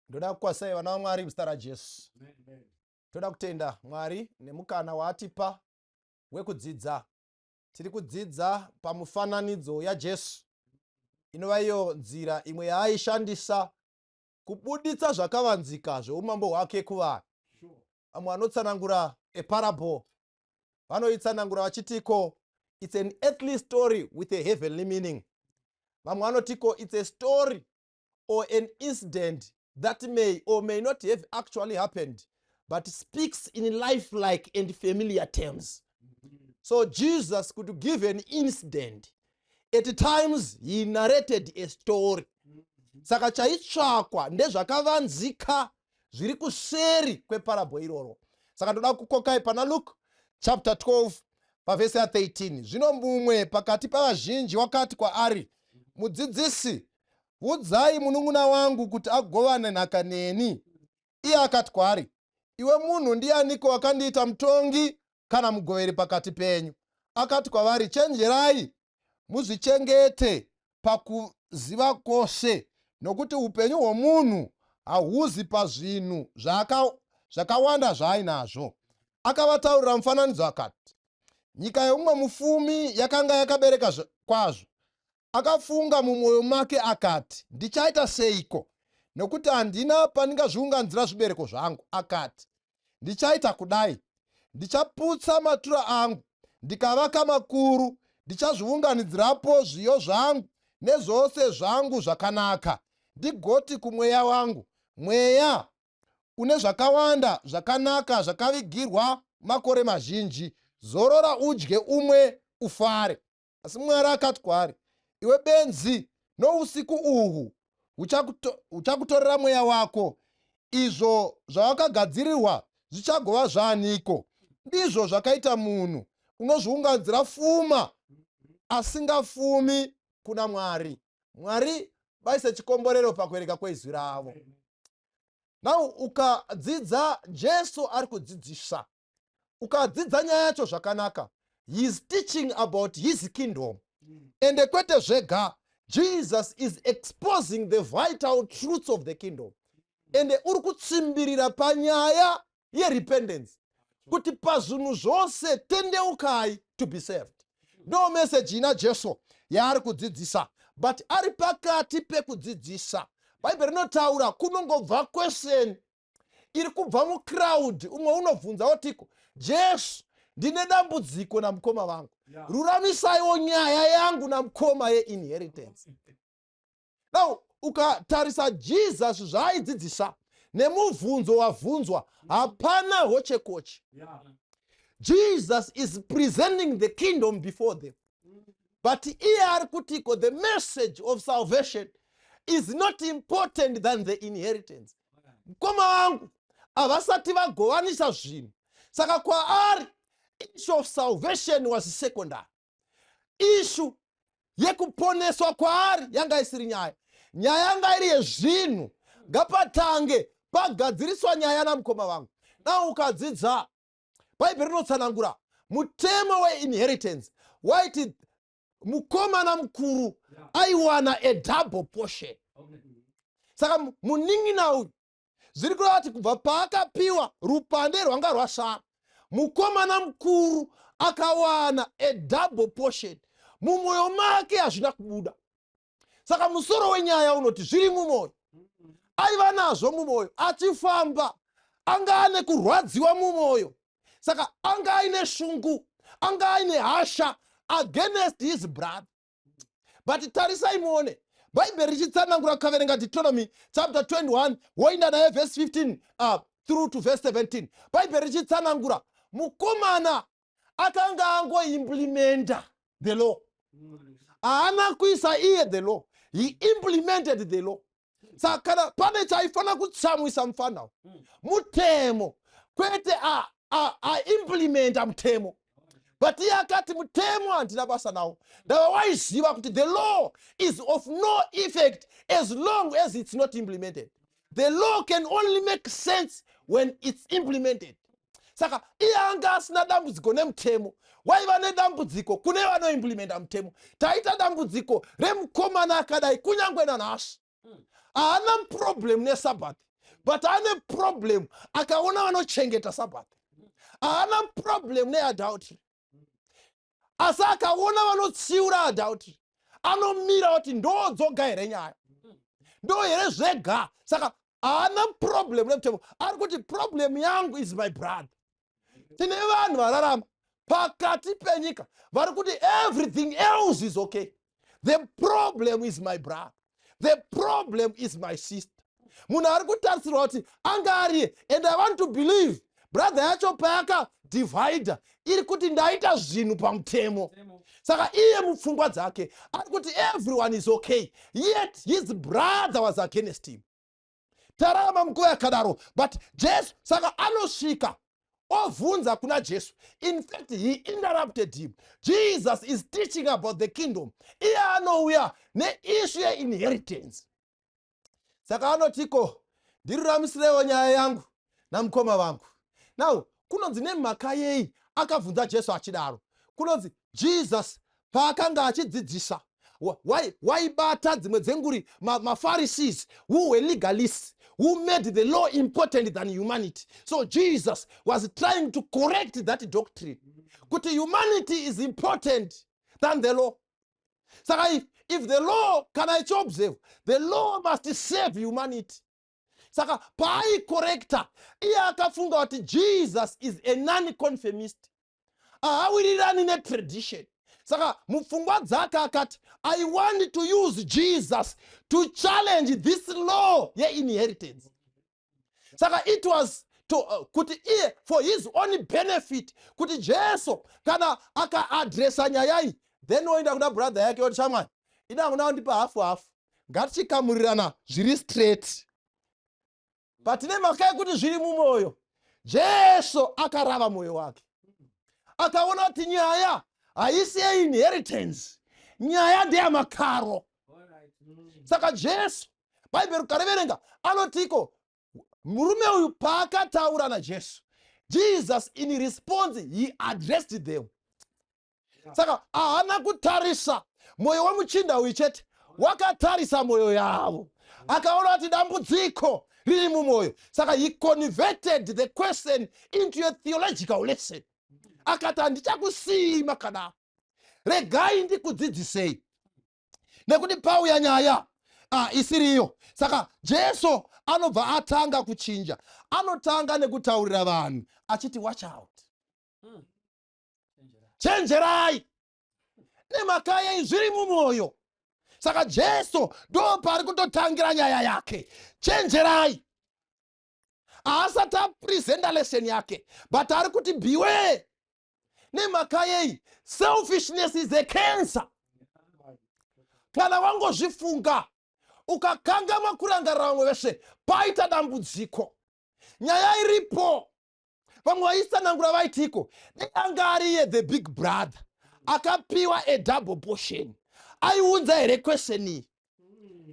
Ndoda kukwazisai vana vaMwari muzita raJesu. Toda kutenda Mwari nemukana waatipa wekudzidza. Tiri kudzidza pamufananidzo yaJesu, inova iyo nzira imwe yaaishandisa kubuditsa zvakavanzika zveumambo hwake kuvanhu. Vamwe vanotsanangura a parable vanoitsanangura vachitiko it's an earthly story with a heavenly meaning. Vamwe vanotiko it's a story or an incident that may or may not have actually happened but speaks in lifelike and familiar terms. So Jesus could give an incident. At times he narrated a story. Saka chaitsvakwa ndezvakavanzika zviri kuseri kweparable iroro. Saka ndoda kukokai pana Luke chapter 12 pavhesi ya 13. Zvino mumwe pakati pavazhinji wakati kwaari, "Mudzidzisi, udzai munun'una wangu kuti agovane nhaka neni." Iye akati kwaari, "Iwe munhu, ndianiko wakandiita mutongi kana mugoveri pakati penyu?" Akati kwavari, "Chenjerai muzvichengete pakuziva kwose, nokuti upenyu hwomunhu hahuzi pazvinhu zvakawanda zvaainazvo." Akavataurira mufananidzo akati, "Nyika yeumwe mufumi yakanga yakabereka kwazvo. Akafunga mumwoyo make akati, 'Ndichaita seiko, nokuti handina pandingazviunganidzira zvibereko zvangu?' Akati, 'Ndichaita kudai: ndichaputsa matura angu, ndikavaka makuru. Ndichazviunganidzirapo zviyo zvangu nezvose zvangu zvakanaka. Ndigoti kumweya wangu, Mweya, une zvakawanda zvakanaka zvakavigirwa makore mazhinji. Zorora, udye, umwe, ufare.' Asi Mwari akati kwaari, 'Iwe benzi, nousiku uhu huchakutorera mweya wako. Izvo zvawakagadzirirwa zvichagova zvaaniko?' Ndizvo zvakaita munhu unozviunganidzira fuma asingafumi kuna Mwari." Mwari vaise chikomborero pakuvereka kweizwi ravo. Now ukadzidza, Jesu ari kudzidzisa. Ukadzidza nyaya yacho zvakanaka, he is teaching about his kingdom. Ende kwete zvega, Jesus is exposing the vital truths of the kingdom. Ende uri kutsimbirira panyaya yerepentance, kuti pazvinhu zvose tendeukai to be saved. Ndo meseji ina Jesu yaari kudzidzisa. But ari pakati pekudzidzisa, Bhaibheri rinotaura kunongobva question iri kubva mucrowd. Umwe unobvunza wotiko, "Jesu, ndine dambudziko namukoma vangu. Ruramisaiwo nyaya yangu namukoma yeinheritance." Now ukatarisa Jesus zvaaidzidzisa nemubvunzo wabvunzwa, hapana hochekoche. Jesus is presenting the kingdom before them, but iye ari kutiko the message of salvation is not important than the inheritance. Mukoma vangu havasati vagovanisa zvinhu, saka kwaari issue of salvation was secondary. Issue yekuponeswa kwaari yanga isiri nyaya. Nyaya yanga iri yezvinhu, ngapatange pagadziriswa nyaya namukoma vangu. Now ukadzidza Bhaibheri rinotsanangura mutemo weinheritance waiti mukomana mukuru aiwana a double portion. Saka munin'ina uyu, zviri kureva kuti kubva paakapiwa rupande rwanga rwasara, mukomana mukuru akawana a double portion. Mumwoyo make hazvina kubuda. Saka musoro wenyaya unoti zviri mumwoyo. Aiva nazvo mumwoyo achifamba, anga ane kurwadziwa mumwoyo, saka anga aine shungu, anga aine hasha against his brother. But tarisai muone Bhaibheri richitsanangura. Kaverenga Deuteronomy chapter 21, woinda naye verse 15 through to verse 17, Bhaibheri richitsanangura mukomana akanga angoimplementa the law. Haana kuisa iye the law, he implemented the law. Saka kana pane chaifanira kutsamwisa mufana, mutemo, kwete aimplementa mutemo. But iye akati, "Mutemo handina basa nawo." Ndava waiziva kuti the law is of no effect as long as it's not implemented. The law can only make sense when it's implemented. Saka iye anga asina dambudziko nemutemo, waiva nedambudziko kune vanoimplementa mutemo. Taita dambudziko remukomana akadai kunyange nanhasi. Haana problem neSabhathi. But ane problem akaona vanochengeta Sabbath. Haana problem neadultery, asi akaona vanotsiura adultery anomira kuti ndo dzoga here nyaya, ndo here zvega. Saka haana problem nemutemo, ari kuti problem yangu is my brother. Tine vanhu vararama pakati penyika vari kuti everything else is okay, the problem is my brother, the problem is my sister. Munhu ari kutarisirwa kuti anga ariye, and I want to believe brother yacho payakadivhaidha iri kuti ndaita zvinhu pamutemo. Saka iye mupfungwa dzake ari kuti everyone is okay, yet his brother was against him. Tarama munguva yakadaro. But Jesu saka anosvika ovhunza kuna Jesu. In fact, he interrupted him. Jesus is teaching about the kingdom, iye anouya neissue yeinheritance. Saka anotiko, "Ndiruramisirewo nyaya yangu namukoma vangu." Now kunonzi nemhaka yei akabvunza Jesu achidaro? Kunonzi Jesus paakanga achidzidzisa waibata dzimwe dzenguri maPharisees who were legalists, who made the law important than humanity. So Jesus was trying to correct that doctrine kuti humanity is important than the law. Saka if the law kana ichiobserve, the law must save humanity. Saka paaicorrecta, iye akafunga kuti Jesus is a non-conformist, haawirirani netradition. Saka mupfungwa dzake akati, "I want to use Jesus to challenge this law yeinheritance." Saka it was to, kuti iye for his own benefit, kuti Jesu kana akaadresa nyaya iyi, then oenda kuna brother yake oti, "Shamwari, ida kuna kundipa hafu hafu, ngatichikamurirana zviri straight." But nemhaka yekuti zviri mumwoyo, Jesu akarava mwoyo wake, akaona kuti nyaya haisi yeinheritance, nyaya ndeyamakaro. Saka Jesu, Bhaibheri ukareverenga, anotiko murume uyu paakataura naJesu, Jesus in response, he addressed them. Saka haana kutarisa mwoyo wemuchinda uyu chete, wakatarisa mwoyo yavo, akaona kuti dambudziko riri mumwoyo. Saka he converted the question into a theological lesson. Akati, "Handichakusiyii makadaro, regai ndikudzidzisei, nekuti pauya nyaya isiriyo." Saka Jesu anobva atanga kuchinja, anotanga nekutaurira vanhu achiti, "Watch out, chenjerai." Nemhaka yei? Zviri mumwoyo. Saka Jesu ndo pari kutotangira nyaya yake, chenjerai. Haasati apresenta lesson yake, but ari kuti beware. Nemhaka yei? Selfishness is a cancer. Kana wangozvifunga, ukakangamwa kurangarira vamwe vese, paita dambudziko. Nyaya iripo, vamwe vaitsanangura vaitiko, dai anga ariye the big brother akapiwa a double portion, aiunza here question iyi?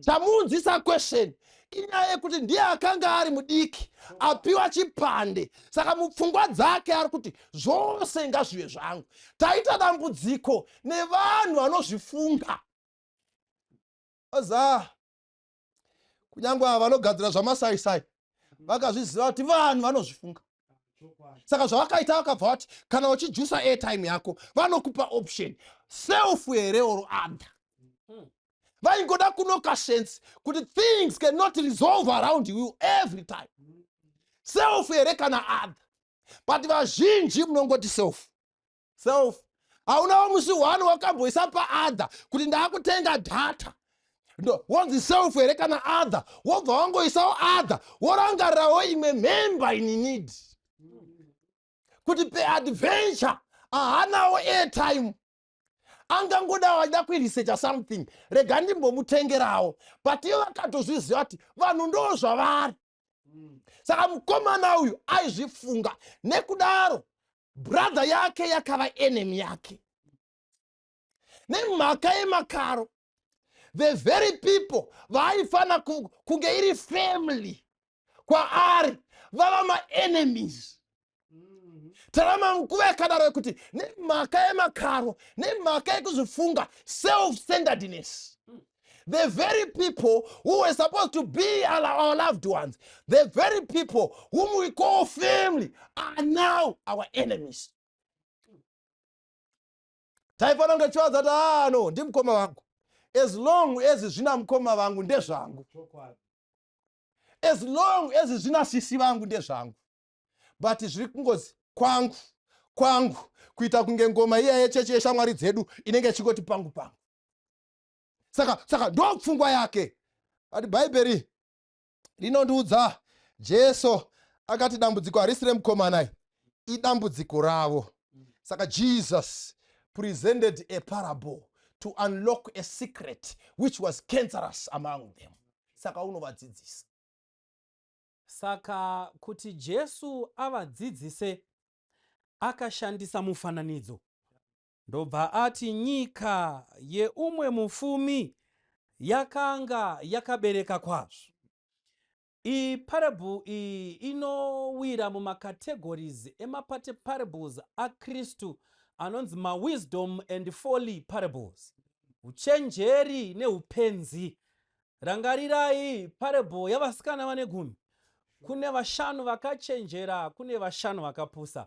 Chamuunzisa question inyaya yekuti ndiye akanga ari mudiki apiwa chipande. Saka mupfungwa dzake ari kuti zvose ngazvive zvangu. Taita dambudziko nevanhu vanozvifunga. Oza kunyange ava vanogadzira zvamasaisai vakazviziva kuti vanhu vanozvifunga. Saka zvavakaita, vakabva vati kana uchijusa airtime yako, vanokupa option, self here or other. Vaingoda kunoka sense kuti things cannot resolve around you every time, self here kana other. But vazhinji munongoti self, self. Haunawo musi one wakamboisa paother kuti ndaakutenga data. Wonzi self here kana other, wobva wangoisawo other, worangarirawo imwe member in need kuti peadventure haanawo airtime, angangodawo achida kuresearcha something, rega ndimbomutengerawo. But ivo vakatozviziva kuti vanhu ndo zvavari. Saka mukomana uyu aizvifunga, nekudaro brother yake yakava enemy yake nemhaka yemakaro. The very people vaaifana kunge iri family kwaari vava maenemies. Tarama nguva yakadaro yekuti nemhaka yemakaro, nemhaka yekuzvifunga, self centeredness. The very people who were supposed to be our loved ones, the very people whom we call family, are now our enemies. Taifanira kunge tichivaudza kuti, "Ah, no, ndimukoma vangu. As long as zvina mukoma vangu, ndezvangu. As long as zvina sisi vangu, ndezvangu." But zviri kungozi kwangu, kwangu, kuita kunge ngoma iya yechechi yeshamwari dzedu inenge ichingoti pangu, pangu. Saka ndo pfungwa yake. Ati Bhaibheri rinondiudza, Jesu akati dambudziko harisi remukomanai, idambudziko ravo. Saka Jesus presented a parable to unlock a secret which was cancerous among them. Saka unovadzidzisa. Saka kuti Jesu avadzidzise, akashandisa mufananidzo. Ndobva ati nyika yeumwe mufumi yakanga yakabereka kwazvo. Iyi parable iyi inowira mumacategories emapate parables aKristu anonzi mawisdom and folly parables, uchenjeri neupenzi. Rangarirai parable yavasikana vane 10. Kune vashanu vakachenjera, kune vashanu vakapusa.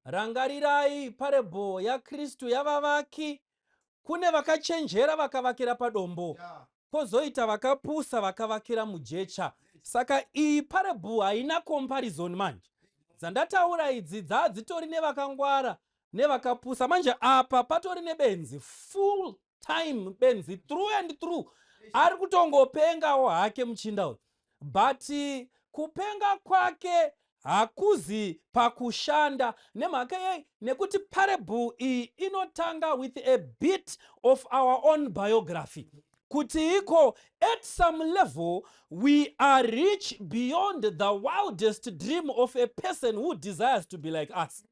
Rangarirai parable yaKristu yavavaki. Kune vakachenjera vakavakira padombo, kwozoita vakapusa vakavakira mujecha. Saka iyi parable haina comparison. Manje dzandataura idzi dzadzitori nevakangwara nevakapusa. Manje apa patori nebenzi, full time benzi, through and through. Ari kutongopengawo hake muchinda uyu, but kupenga kwake hakuzi pakushanda. Nemhaka yei? Nekuti parable iyi inotanga with a bit of our own biography, kuti iko at some level we are rich beyond the wildest dream of a person who desires to be like us.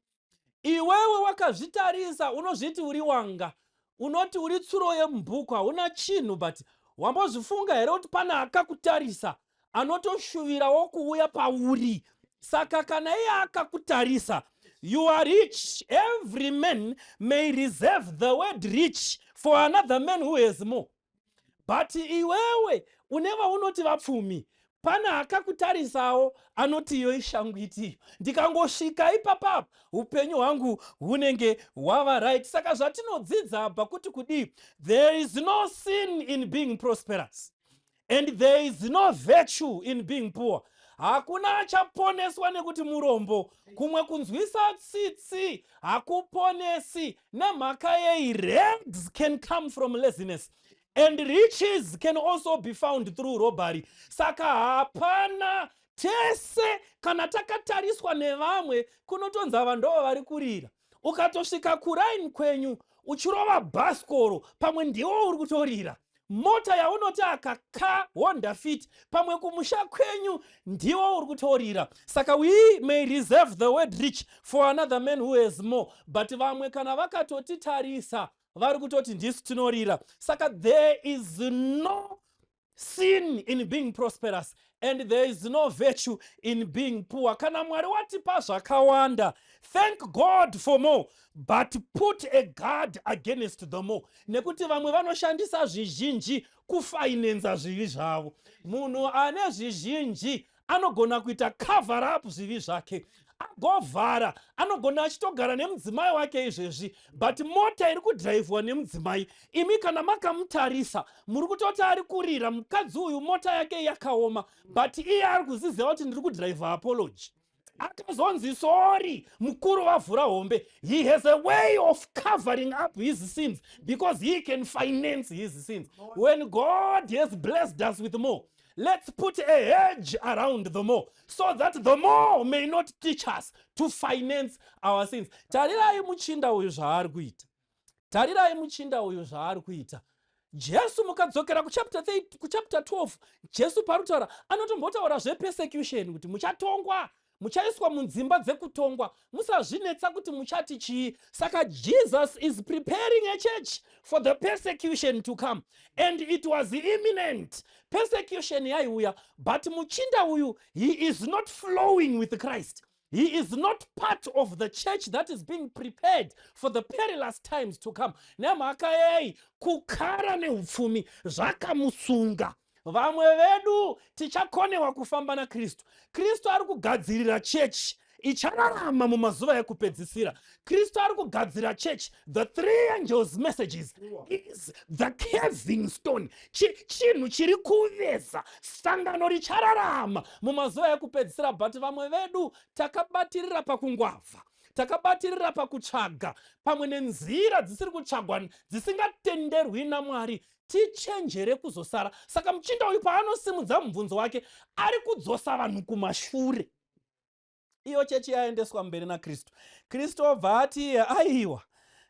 Iwewe wakazvitarisa, unozviti uri wanga, unoti uri tsuro yemubhuku, hauna chinhu. But wambozvifunga here kuti pane akakutarisa anotoshuvirawo kuuya pauri? Saka kana iye akakutarisa, you are rich. Every man may reserve the word "rich" for another man who has more, but iwewe une vaunoti vapfumi, pane akakutarisawo anoti, "Iyo ishangwitiyo, ndikangosvika ipapapa upenyu hwangu hunenge hwava right." Saka zvatinodzidza abva kuti kudii? There is no sin in being prosperous and there is no virtue in being poor. Hakuna achaponeswa nekuti murombo. Kumwe kunzwisa tsitsi hakuponesi. Nemhaka yei? Rags can come from laziness and riches can also be found through robbery. Saka hapana. Tese kana takatariswa nevamwe, kunotonzi ava ndova vari kurira. Ukatosvika kuraini kwenyu uchirova bhasikoro, pamwe ndiwo uri kutorira. Mota yaunoti akaka Honda Fit, pamwe kumusha kwenyu ndiwo uri kutorira. Saka we may reserve the word "rich" for another man who has more, but vamwe kana vakatotitarisa vari kutoti ndisu tinorira. Saka there is no sin in being prosperous and there is no virtue in being poor. Kana Mwari watipa zvakawanda, thank God for more, but put a guard against the more, nekuti vamwe vanoshandisa zvizhinji kufinancer zvivi zvavo. Munhu ane zvizhinji anogona kuita cover up zvivi zvake, agovhara. Anogona achitogara nemudzimai wake izvezvi, but mota iri kudhiraivhwa nemudzimai. Imi kana makamutarisa, muri kutoti ari kurira mukadzi uyu, mota yake yakaoma, but iye ari kuziziva kuti ndiri kudhiraivha apology. Akazonzi sorry, mukuru vavhura hombe. He has a way of covering up his sins because he can finance his sins. When God has blessed us with more, let's put a hedge around the more so that the more may not teach us to finance our sins. Tarirai muchinda uyu zvaari kuita. Tarirai muchinda uyu zvaari kuita. Jesu, mukadzokera kuchapter kuchapter 12, Jesu pari kutaura anotombotaura zvepersecution, kuti muchatongwa, muchaiswa mudzimba dzekutongwa, musazvinetsa kuti muchati chii. Saka Jesus is preparing a church for the persecution to come, and it was imminent. Persecution yaiuya, but muchinda uyu, he is not flowing with Christ. He is not part of the church that is being prepared for the perilous times to come. Nemhaka yei? Kukara neupfumi zvakamusunga. Vamwe vedu tichakonewa kufamba naKristu. Kristu ari kugadzirira chechi ichararama mumazuva ekupedzisira. Kristu ari kugadzira chechi. The three angels' messages is the carving stone, chinhu chiri kuveza sangano richararama mumazuva ekupedzisira. But vamwe vedu takabatirira pakungwavha, takabatirira pakutsvaga pamwe nenzira dzisiri kutsvagwa, dzisingatenderwi naMwari. Tichenjere kuzosara. Saka muchinda uyu paanosimudza mubvunzo wake, ari kudzosa vanhu kumashure. Iyo chechi yaendeswa mberi naKristu. Kristu obva ati iye, "Aiwa,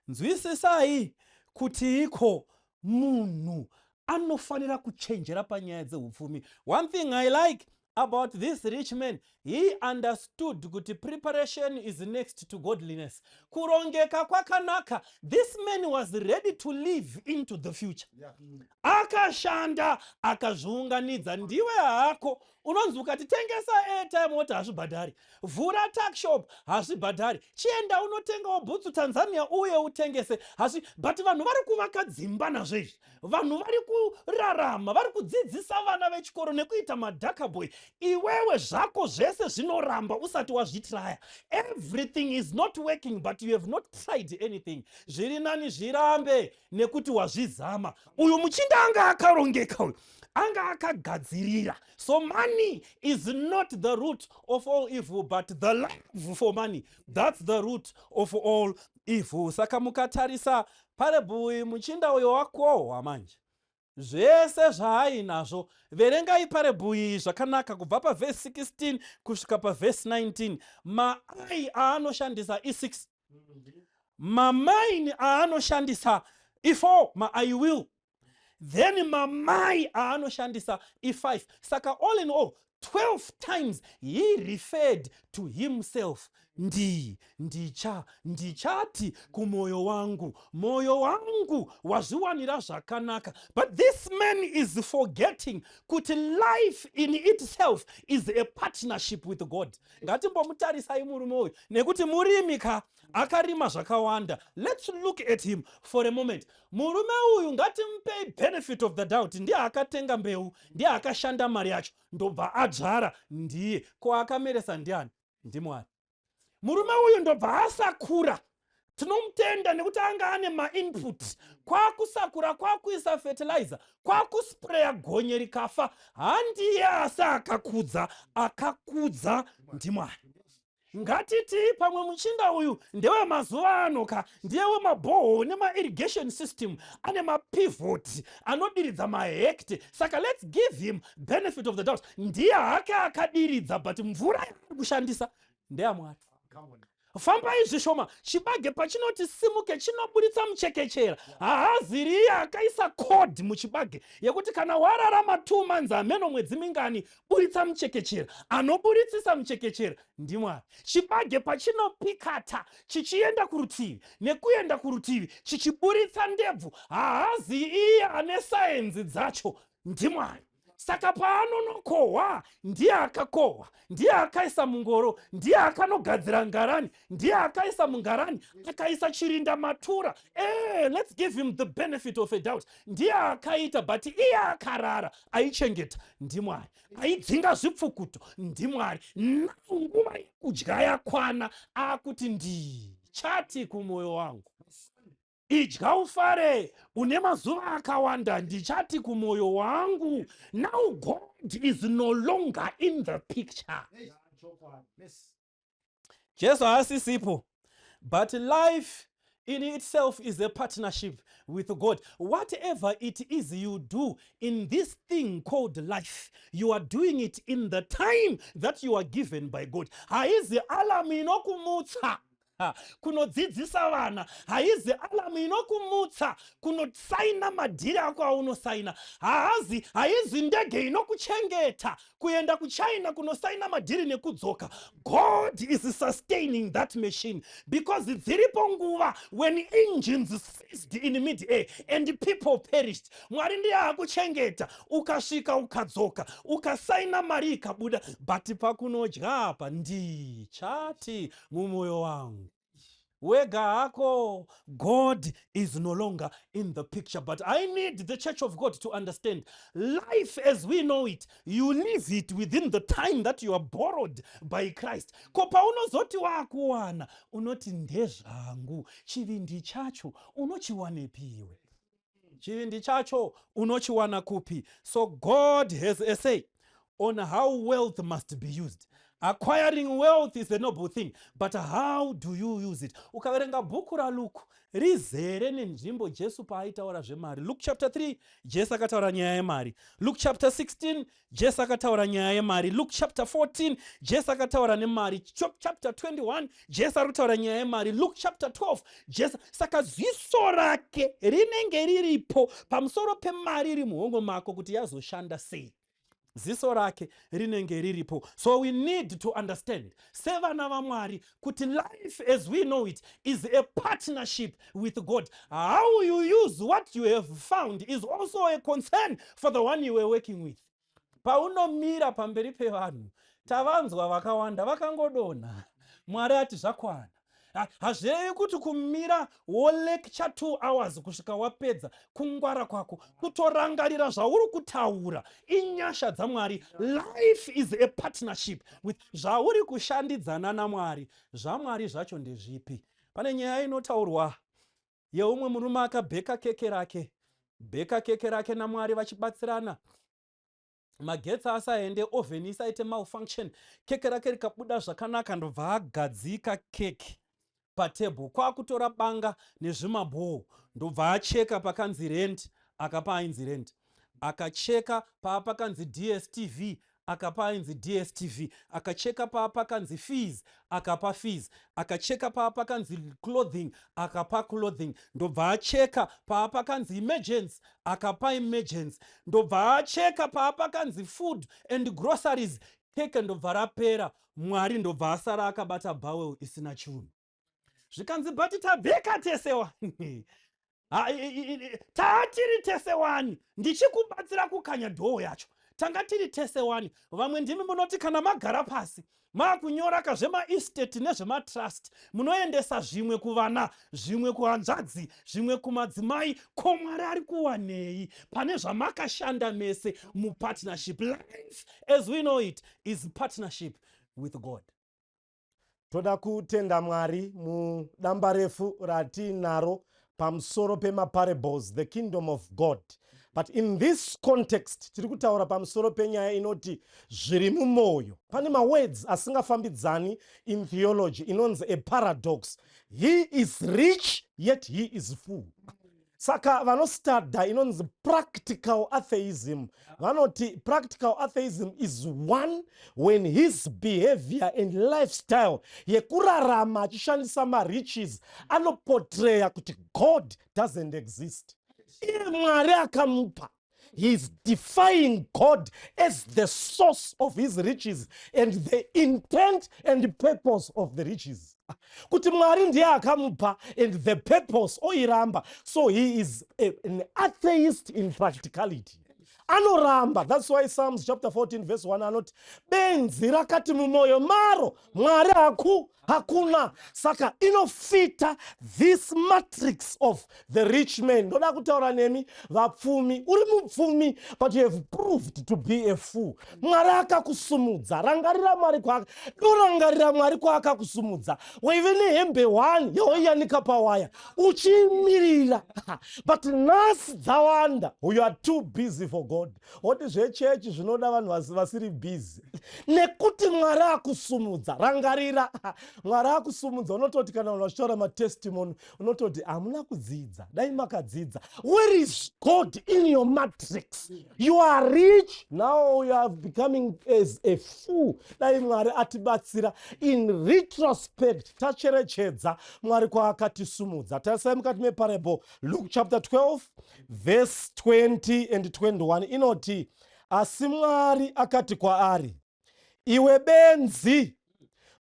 nzwisisai kuti iko munhu anofanira kuchenjera panyaya dzeupfumi." One thing I like about this rich man, he understood kuti preparation is next to godliness. Kurongeka kwakanaka. This man was ready to live into the future. Akashanda, akazviunganidza. Ndiwe hako unonzi ukati tengesa airtime, woti hazvibhadhari. Vhura tuckshop, hazvibhadhari. Chienda unotengawo bhutsu Tanzania uye utengese, hazvi. But vanhu vari kuvaka dzimba nazvo izvi, vanhu vari kurarama, vari kudzidzisa vana vechikoro nekuita madhakaboy. Iwewe zvako zvese zvinoramba usati wazvitraya. Everything is not working, but you have not tried anything. Zviri nani zvirambe nekuti wazvizama. Uyu muchinda anga akarongeka, uyu anga akagadzirira. So money is not the root of all evil, but the love for money, that's the root of all evil. Saka mukatarisa parable, muchinda uyo wakohwa manje zvese zvaainazvo. Verengai parable iyi zvakanaka kubva pavhesi 16 kusvika pavhesi 19. Ma I aanoshandisa i6, mamine aanoshandisa i4, ma I will, then mamai aanoshandisa i5. Saka all in all, 12 times he referred to himself. Ndi ndicha ndichati kumwoyo wangu, mwoyo wangu wazviwanira zvakanaka. But this man is forgetting kuti life in itself is a partnership with God. Ngatimbomutarisai murume uyu, nekuti murimi ka, akarima zvakawanda. Let's look at him for a moment. Murume uyu, ngatimupei benefit of the doubt. Ndiye akatenga mbeu, ndiye akashanda mari yacho, ndobva adzvara ndiye. Ko akameresa ndiani? NdiMwari. Murume uyu ndobva asakura. Tinomutenda nekuti anga ane mainput. Kwakusakura, kwakuisa fertilizer, kwakuspreya, gonye rikafa. Handiye, asi akakudza, akakudza ndiMwari. Ngatiti pamwe muchinda uyu ndewemazuva ano ka, ndiye wemabhoho nemairrigation system, ane mapivot anodiridza mahekte. Saka let's give him benefit of the doubt. Ndiye hake akadiridza, but mvura yaari kushandisa ndeyamwari. Fambai zvishoma, chibage pachinoti simuke chinoburitsa muchekechera. Haaziriye akaisa code muchibage yekuti kana wararama 2 months, hameno mwedzi mingani, buritsa muchekechera? Anoburitsisa muchekechera ndimwari. Chibage pachinopikata chichienda kurutivi nekuenda kurutivi, chichiburitsa ndebvu, haazi iye ane sayenzi dzacho? NdiMwari. Saka paanonokohwa, ndiye akakohwa, ndiye akaisa mungoro, ndiye akanogadzira ngarani, ndiye akaisa mungarani, akaisa chirinda matura. Let's give him the benefit of a doubt. Ndiye akaita, but iye akarara, aichengeta ndimwari, aidzinga zvipfukuto ndimwari. Now nguva yekudya yakwana, akuti, "Ndichati kumwoyo wangu, idya ufare, une mazuva akawanda. Ndichati kumwoyo wangu." Now God is no longer in the picture. Jesu haasisipo. But life in itself is a partnership with God. Whatever it is you do in this thing called life, you are doing it in the time that you are given by God. Haizi alarm inokumutsa. Kunodzidzisa vana. Haizi alarm inokumutsa kunosaina madhiri ako aunosaina. Haazi, haizi ndege inokuchengeta kuenda kuChina kunosaina madhiri nekudzoka. God is sustaining that machine, because dziripo nguva when engines ceased in mid air and people perished. Mwari ndiye akuchengeta, ukasvika, ukadzoka, ukasaina, mari ikabuda. But pakunodya apa, ndichati mumwoyo wangu, wega hako. God is no longer in the picture. But I need the church of God to understand, life as we know it, you live it within the time that you are borrowed by Christ. Ko paunozoti waakuwana, unoti ndezvangu, chivindi chacho unochiwanepiwe? Chivindi chacho unochiwana kupi? So God has a say on how wealth must be used. Acquiring wealth is a noble thing, but how do you use it? Ukaverenga bhuku raLuke, rizere nenzvimbo Jesu paaitaura zvemari. Luke chapter 3, Jesu akataura nyaya yemari. Luke chapter 16, Jesu akataura nyaya yemari. Luke chapter 14, Jesu akataura nemari. Chapter 21, Jesu ari kutaura nyaya yemari. Luke chapter 12, Jesu. Saka ziso rake rinenge riripo pamusoro pemari iri muhomwe mako, kuti yazoshanda sei. Ziso rake rinenge riripo. So we need to understand sevana vaMwari kuti life as we know it is a partnership with God. How you use what you have found is also a concern for the one you were working with. Paunomira pamberi pevanhu, tavanzwa vakawanda vakangodonha, Mwari ati zvakwana. Hazvirevi kuti kumira wolecture 2 hours kusvika wapedza kungwara kwako. Kutorangarira zvauri kutaura inyasha dzaMwari. Life is a partnership with zvauri kushandidzana naMwari. ZvaMwari zvacho ndezvipi? Pane nyaya inotaurwa yeumwe murume akabheka keke rake, bheka keke rake naMwari vachibatsirana, magetsi asaende, oven isaite malfunction, keke rake rikabuda zvakanaka. Ndobva agadzika keke patebhuru, kwakutora banga nezvimabhoo, ndobva acheka pakanzi rent, akapa ainzi rent, akacheka paa pakanzi DStv, akapa ainzi DStv, akacheka paa pakanzi fees, akapa fees, akacheka paa pakanzi clothing, akapa clothing, ndobva acheka paa pakanzi emergency, akapa emergency, ndobva acheka paa pakanzi food and groceries. Keke ndobva rapera. Mwari ndobva asara akabata bowl isina chinhu. Zvikanzi, "But tabheka tese wani, taatiri tese wani, ndichikubatsira kukanya dough yacho, tanga tiri tese wani." Vamwe ndimi munoti kana magara pasi maakunyora kazvemaestate nezvematrust, munoendesa zvimwe kuvana, zvimwe kuhanzvadzi, zvimwe kumadzimai. Ko Mwari ari kuwanei pane zvamakashanda mese mupartnership? Life as we know it is partnership with God. Toda kutenda Mwari mudamba refu ratiinaro pamusoro pemaparables, the kingdom of God. But in this context, tiri kutaura pamusoro penyaya inoti zviri mumwoyo. Pane mawords asingafambidzani in theology, inonzi a paradox. He is rich, yet he is fool. Saka vanostadha inonzi practical atheism vanoti practical atheism is one when his behavior and lifestyle yekurarama achishandisa mariches anoportraya kuti God doesn't exist. Iye Mwari akamupa, he is defying God as the source of his riches and the intent and purpose of the riches, kuti Mwari ndiye akamupa and the purpose oiramba. So he is an atheist in practicality, anoramba. That's why Psalms chapter 14 verse 1 anoti, "Benzi rakati mumwoyo maro, Mwari hakuna." Saka inofita this matrix of the rich man. Ndoda kutaura nemi vapfumi. Uri mupfumi, but you have proved to be a fool. Mwari akakusumudza, rangarira Mwari kwaaka dorangarira Mwari kwaakakusumudza. Waive nehembe 1 yawaiyanika pawaya uchimirira, but nhasi dzawanda. You are too busy for God, woti zvechechi zvinoda vanhu vasiri busy, nekuti Mwari akusumudza. Rangarira, Mwari akusumudza. Unototi kana vanhu vachitaura matestimony, unototi hamuna kudzidza, dai makadzidza. Where is God in your matrix? You are rich now, you are becoming as a fool. Dai Mwari atibatsira. In retrospect, tacherechedza Mwari kwaakatisumudza. Tarisai mukati meparable, Luke chapter 12 verse 20 and 21, inoti, "Asi Mwari akati kwaari, 'Iwe benzi,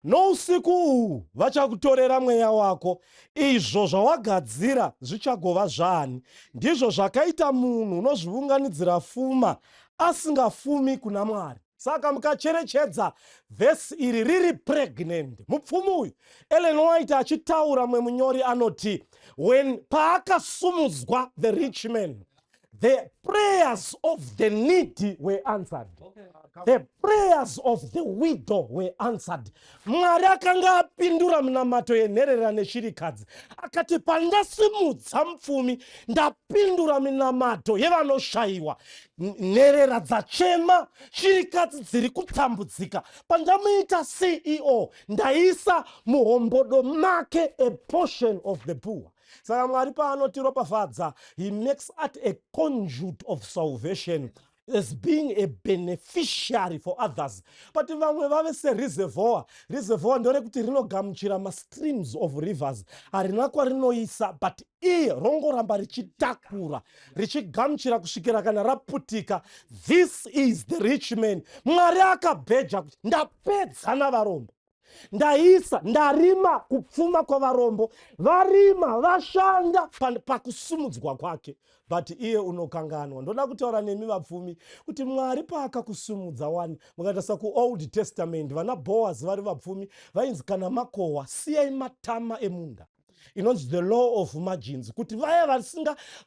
nousiku uhu vachakutorera mweya wako. Izvo zvawagadzira zvichagova zvani?' Ndizvo zvakaita munhu unozviunganidzira fuma asingafumi kuna Mwari." Saka mukacherechedza vhesi iri, riri pregnant. Mupfumi uyu, Ellen White achitaura, mwe munyori anoti, when paakasumudzwa the rich man, the prayers of the needy were answered, the prayers of the widow were answered. Mwari akanga apindura munamato yenherera neshirikadzi. Akati, "Pandasimudza mupfumi, ndapindura minamato yevanoshayiwa. Nherera dzachema, shirikadzi dziri kutambudzika. Pandamuita CEO, ndaisa muhombodo make a portion of the poor." Saka Mwari paanotiropafadza, he makes us a conduit of salvation as being a beneficiary for others. But vamwe vave sereservoir. Reservoir ndorekuti rinogamuchira mastreams of rivers, harina kwarinoisa, but iye rongoramba richitakura, richigamuchira kusvikira kana raputika. This is the rich man. Mwari akabheja kuti ndapedza navarombo, ndaisa, ndarima kupfuma kwavarombo. Varima, vashanda pakusumudzwa kwake, but iye unokanganwa. Ndoda kutaura nemi vapfumi kuti Mwari paakakusumudza wani, mukatarisa kuOld Testament, vana Boaz vari vapfumi vainzi, kana makohwa, siyai matama emunda, inonzi the law of margins, kuti vaya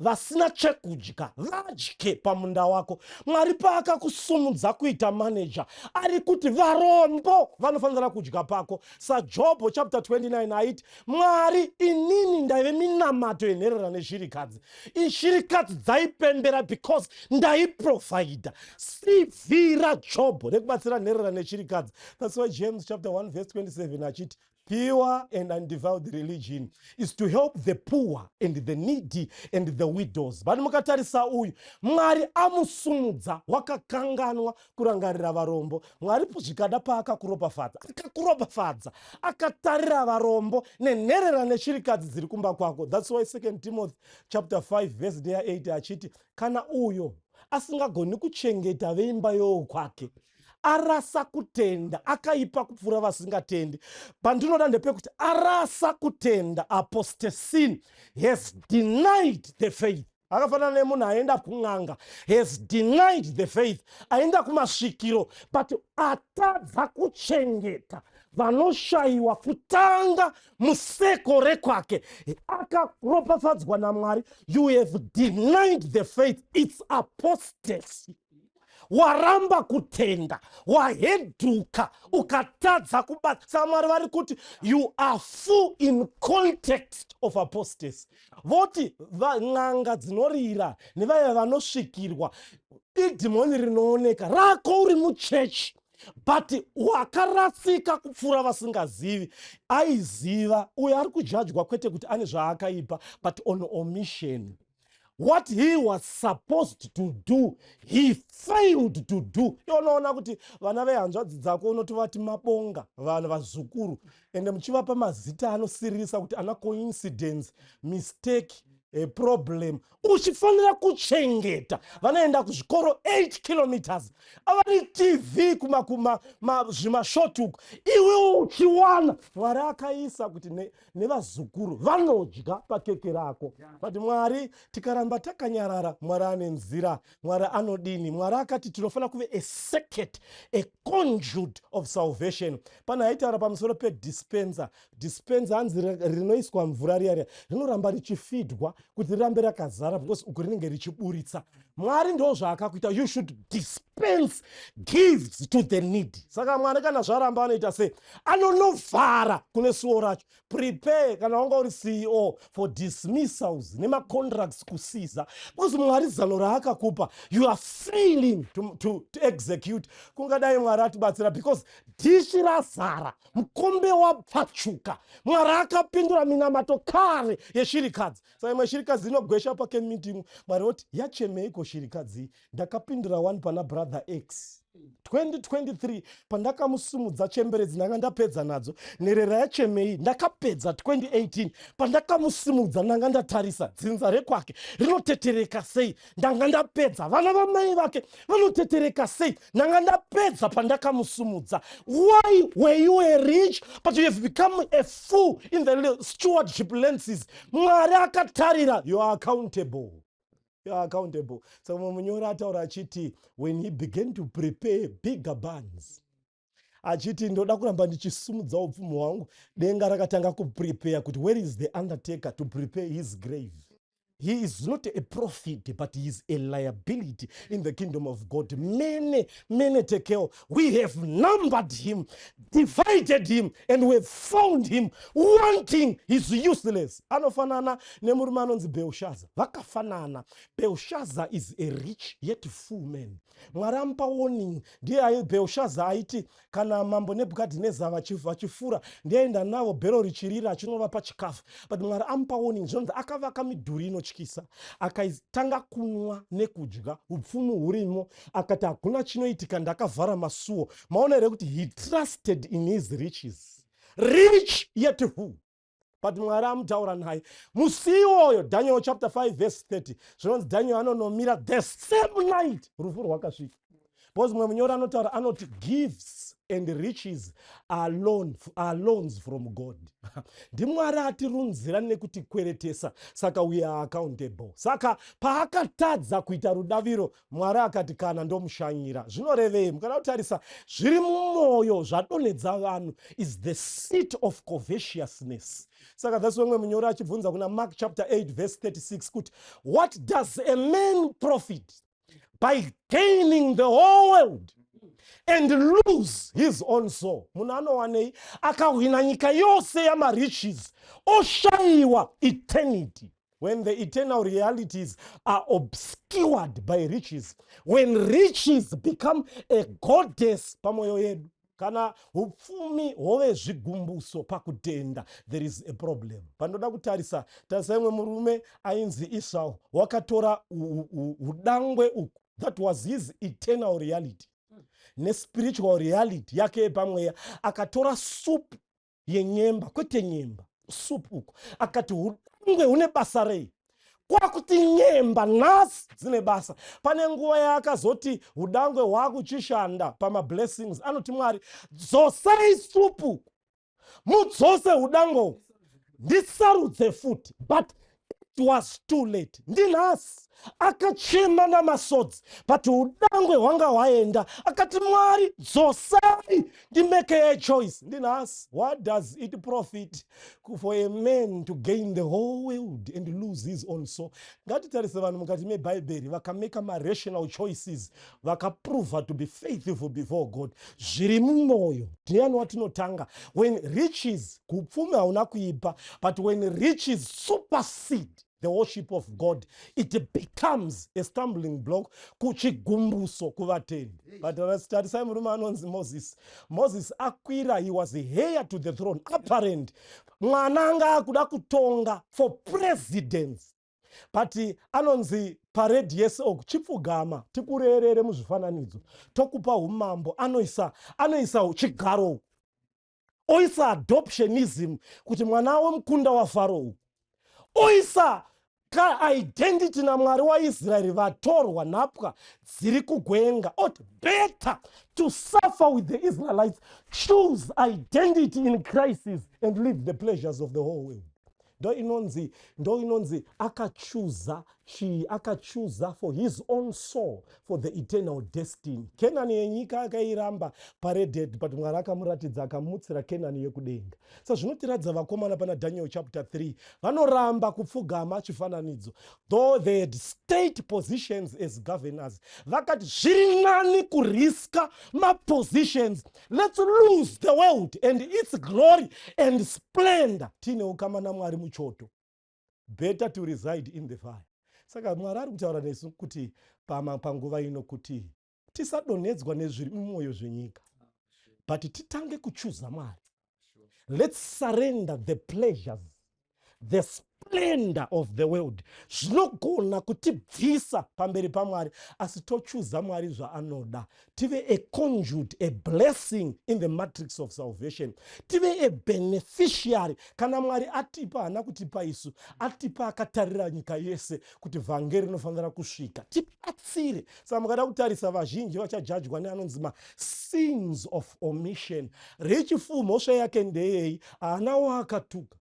vasina chekudya vadye pamunda wako. Mwari paakakusumudza kuita manager, ari kuti varombo vanofanira kudya pako. SaJobho chapter 29 aiti, "Mwari, inini ndaive minamato yenherera neshirikadzi. Ishirikadzi dzaipembera because ndaiprovhaidha." CV raJobho rekubatsira nherera neshirikadzi. That's why James chapter 1 verse 27 achiti, "Pure and undefiled religion is to help the poor and the needy and the widows." But mukatarisa uyu, Mwari amusumudza, wakakanganwa kurangarira varombo. Mwari zvikada paakakuropafadza, akakuropafadza akatarira varombo nenherera neshirikadzi dziri kumba kwako. That's why 2 Timothy chapter 5 verse 8 achiti, kana uyo asingagoni kuchengeta veimba yokwake, arasa kutenda, akaipa kupfuura vasingatendi. Pandinoda ndepekuti arasa kutenda, apostasy, has denied the faith. Akafanana nemunhu aenda kun'anga, has denied the faith, aenda kumasvikiro, but atadza kuchengeta vanoshayiwa kutanga museko rekwake. Akaropafadzwa naMwari, you have denied the faith. It's apostasy. Waramba kutenda, wahedhuka, ukatadza kubata. Saka Mwari vari kuti you are full in context of apostasy. Voti n'anga dzinorira nevaya vanosvikirwa idhimoni rinooneka rako uri muchechi, but wakarasika kupfuura vasingazivi. Aiziva uyo ari kujajwa, kwete kuti ane zvaakaipa, but on omission. What he was supposed to do, he failed to do. Unoona kuti vana vehanzvadzi dzako unotovati mabonga, vanhu vazukuru, ende muchivapa mazita anosiririsa kuti ana coincidence, mistake, a problem. Uchifanira kuchengeta vanoenda kuzvikoro 8 kilometers, avari TV zvimashotuku, iwe uchiwana. Mwari akaisa kuti nevazukuru vanodya pakeke rako. But Mwari, tikaramba takanyarara, Mwari ane nzira. Mwari anodini? Mwari akati tinofanira kuve a circuit, a conduit of salvation. Pane aitaura pamusoro pedispenser. Dispenser hanzi rinoiswa mvura riya riya, rinoramba richifidwa kuti rirambe rakazara, because uku rinenge richiburitsa. Mwari ndo zvaakakuita. You should dispense gifts to the needy. Saka Mwari kana zvaramba, anoita sei? Anonovhara kune suo racho. Prepare, kana wanga uri CEO, for dismissals nemacontracts kusiza, because Mwari zano raakakupa, you are failing to execute. Kungadai Mwari atibatsira, because dhishi razara, mukombe wapfachuka. Mwari akapindura minamato kare yeshirikadzi. Saka imwe shirikadzi inogwesha pakemeeting, Mwari oti, "Yachemeiko shirikadzi? Ndakapindura one pana Brother X 2023 pandakamusimudza. Chemberedzi ndanga ndapedza nadzo. Nherera yachemei? Ndakapedza 2018 pandakamusimudza. Ndanga ndatarisa dzinza rekwake rinotetereka sei. Ndanga ndapedza. Vana vamai vake vanotetereka sei? Ndanga ndapedza pandakamusimudza. Why were you a rich, but you have become a fool in the stewardship lenses?" Mwari akatarira. You are accountable, you are accountable. Saka mumwe munyori ataura achiti, when he began to prepare bigger barns, achiti, "Ndoda kuramba ndichisumudza upfumi hwangu," denga rakatanga kuprepare kuti, "Where is the undertaker to prepare his grave? He is not a prophet, but he is a liability in the kingdom of God. Mene, mene, tekel. We have numbered him, divided him, and we have found him wanting. He's useless." Anofanana nemurume anonzi Belshaza. Vakafanana. Belshaza is a rich yet fool man. Mwari amupa warning. Ndiye Belshaza aiti kana Mambo Nebhukadhineza vachifura, ndiaenda navo, bhero richirira, achinovapa chikafu. But Mwari amupa warning. Zvinonzi akavaka midhuri inotyisa, akatanga kunwa nekudya, upfumi hurimo, akati, "Hakuna chinoitika, ndakavhara masuo." Maona here kuti he trusted in his riches? Rich yet who? But Mwari amutaura naye musi iwoyo. Daniel chapter 5 verse 30, zvinonzi Daniel anonomira. The same night rufu rwakasvika, because mumwe munyori anotaura anoti, "Gifts and riches are loans from God." NdiMwari atirunzira nekutikweretesa, saka we are accountable. Saka paakatadza kuita rudaviro, Mwari akati, "Kana ndomushanyira." Zvinorevei? Mukada kutarisa zviri mumwoyo zvadonhedza vanhu is the seat of covetousness. Saka that's wemwe munyori achibvunza kuna Mark chapter 8 verse 36 kuti, "What does a man profit by gaining the whole world and lose his own soul?" Munhu anowanei akahwina nyika yose yamariches, oshayiwa eternity? When the eternal realities are obscured by riches, when riches become a goddess pamwoyo yedu, kana upfumi hove zvigumbuso pakutenda, there is a problem. Pandoda kutarisa, tarisa imwe murume ainzi Esau. Wakatora udangwe uku. That was his eternal reality nespiritual reality yake yepamweya. Akatora supu yenyemba, kwete nyemba, supu uku, akati, "Udangwe hune basa rei?" Kwakuti nyemba nhasi dzine basa. Pane nguva yaakazoti udangwe hwakuchishanda pamablessings, anoti, "Mwari, dzosai supu, mudzose udangwe uku, ndisarudze futi." But it was too late. Ndinhasi akachema namasodzi, but udangwe hwanga hwaenda. Akati, "Mwari, dzosai ndimake a choice." Ndinhasi, what does it profit for a man to gain the whole world and lose his own soul? Ngatitarise vanhu mukati mebhaibheri vakameka marational choices, vakaprova to be faithful before God. Zviri mumwoyo ndiani watinotanga? When riches, kupfumi hauna kuipa, but when riches supersede the worship of God, it becomes a stumbling block, kuchigumbuso kuvatendi. But tarisai murume anonzi Moses. Moses akwira, he was heir to the throne, apparent mwana anga akuda kutonga for presidents, but anonzi parade yese oku, "Chipfugama tikurerere muzvifananidzo, tokupa umambo." Anoisa chigaro uku, oisa adoptionism kuti mwana wemukunda waFaro uku, oisa kaidentity naMwari waIsraeri, vatorwa, nhapwa dziri kugwenga. Oti, "Better to suffer with the Israelites." Choose identity in crisis and live the pleasures of the whole world. Ndo inonzi akachuza. Chii akachuza for his own soul for the eternal destiny. Kenani yenyika akairamba pareded, but Mwari akamuratidza akamutsira Kenani yekudenga. Sa zvinotiratidza vakomana pana Daniel chapter 3 vanoramba kupfugama chifananidzo, though they had state positions as governors. Vakati zviri nani kuriska mapositions, let's lose the world and its glory and splendor, tiine ukama naMwari muchoto, better to reside in the fire. Saka Mwari ari kutaura nesu kuti panguva ino kuti tisadonhedzwa nezviri mumwoyo zvenyika, but titange kuchuza Mwari. Let's surrender the pleasures, the splendor of the world zvinogona kutibvisa pamberi paMwari, asi tochuza Mwari zvaanoda, tive a conduit, a blessing in the matrix of salvation, tive a beneficiary. Kana Mwari atipa, haana kutipa isu, atipa akatarira nyika yese kuti vhangeri rinofanira kusvika, tibatsire. Saka mukada kutarisa, vazhinji vachajajwa neanonzi masins of omission. Rich fool mhosva yake ndeyei? Haana waakatuka,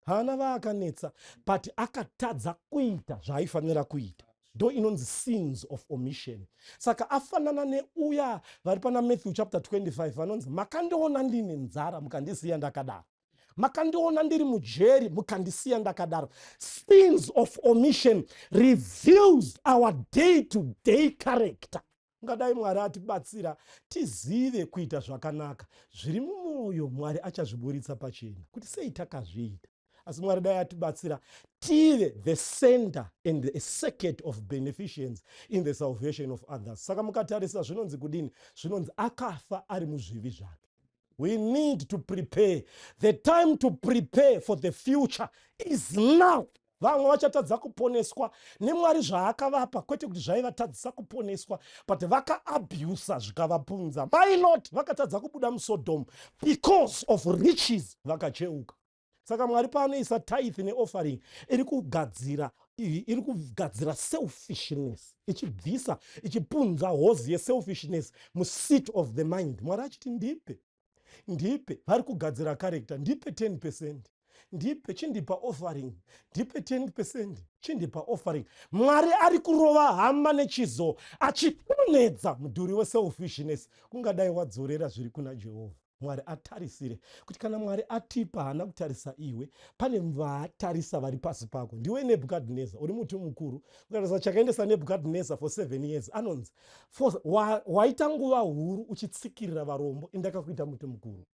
haana vaakanetsa, but akatadza kuita zvaaifanira kuita. Ndo inonzi sins of omission. Saka afanana neuya vari pana Matthew chapter 25 vanonzi, "Makandiona ndine nzara, mukandisiya ndakadaro. Makandiona ndiri mujeri, mukandisiya ndakadaro." Sins of omission reveals our day to day character. Ungadai Mwari atibatsira tizive kuita zvakanaka. Zviri mumwoyo Mwari achazviburitsa pachena kuti sei takazviita, asi Mwari dai atibatsira tive the center and the circuit of beneficiance in the salvation of others. Saka mukatarisa zvinonzi kudini? Zvinonzi akafa ari muzvivi zvake. We need to prepare. The time to prepare for the future is now. Vamwe vachatadza kuponeswa neMwari zvaakavapa, kwete kuti zvaivatadzisa kuponeswa, but vakaabusa zvikavapunza. MaiLot vakatadza kubuda muSodom because of riches, vakacheuka. Saka Mwari paanoisa tithe neoffering, iri kugadzira selfishness, ichibvisa, ichipunza hozi yeselfishness museat of the mind. Mwari achiti, "Ndipe, ndipe." Vari kugadzira character. "Ndipe 10%, ndipe, chindipa offering, ndipe 10%, chindipa offering." Mwari ari kurova hama nechizo achidonhedza mudhuri weselfishness. Kungadai wadzorera zviri kuna Jehovha. Mwari atarisire kuti kana Mwari atipa, haana kutarisa iwe, pane vaatarisa vari pasi pako. Ndiwe Nebhukadhineza, uri muti mukuru. Ukatarisa chakaendesa Nebhukadhineza for 7 years, anonzi waita nguva huru uchitsikirira varombo, indakakuita muti mukuru.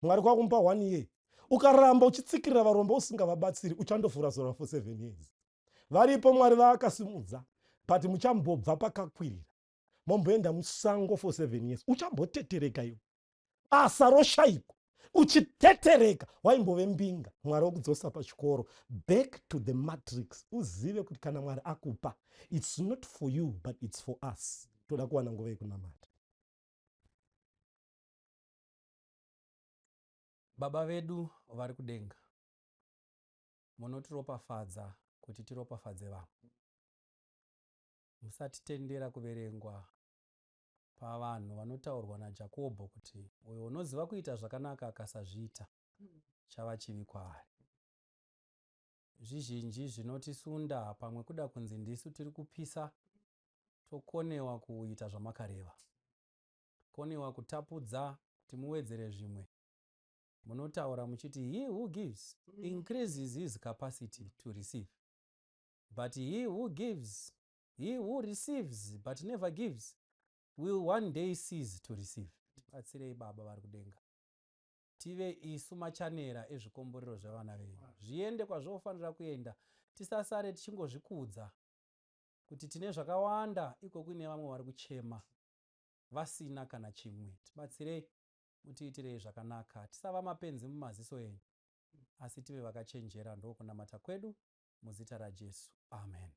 Mwari kwakumupa one year. Ukaramba uchitsikirira varombo usingavabatsiri, uchandofura sora for 7 years. Varipo Mwari vaakasimudza, but muchambobva pakakwirira, momboenda musango for 7 years, uchambotetereka iwe, basa roshayikwa, uchitetereka. Waimbove mbinga, Mwari wokudzosa pachikoro, back to the matrix. Uzive kuti kana Mwari akupa, it's not for you, but it's for us. Toda kuwana nguva yekunamata. Baba vedu vari kudenga, munotiropafadza kuti tiropafadze vamwe. Musatitendera kuverengwa pavanhu vanotaurwa naJakobho kuti uyo unoziva kuita zvakanaka akasazviita, chava chivi kwaari. Zvizhinji zvinotisunda, pamwe kuda kunzi ndisu tiri kupisa, tokonewa kuita zvamakareva, konewa kutapudza kuti muwedzere zvimwe. Munotaura muchiti, "He who gives increases his capacity to receive, but he who gives, he who receives but never gives will one day cease to receive." Tibatsirei, Baba vari kudenga, tive isu machanera ezvikomborero zvevana venyu, zviende kwazvofanira kuenda. Tisasare tichingozvikudza kuti tine zvakawanda, iko kuine vamwe vari kuchema vasina kana chimwe. Tibatsirei, mutiitirei zvakanaka. Tisava mapenzi mumaziso enyu, asi tive vakachenjera. Ndokunamata kwedu muzita raJesu, amen.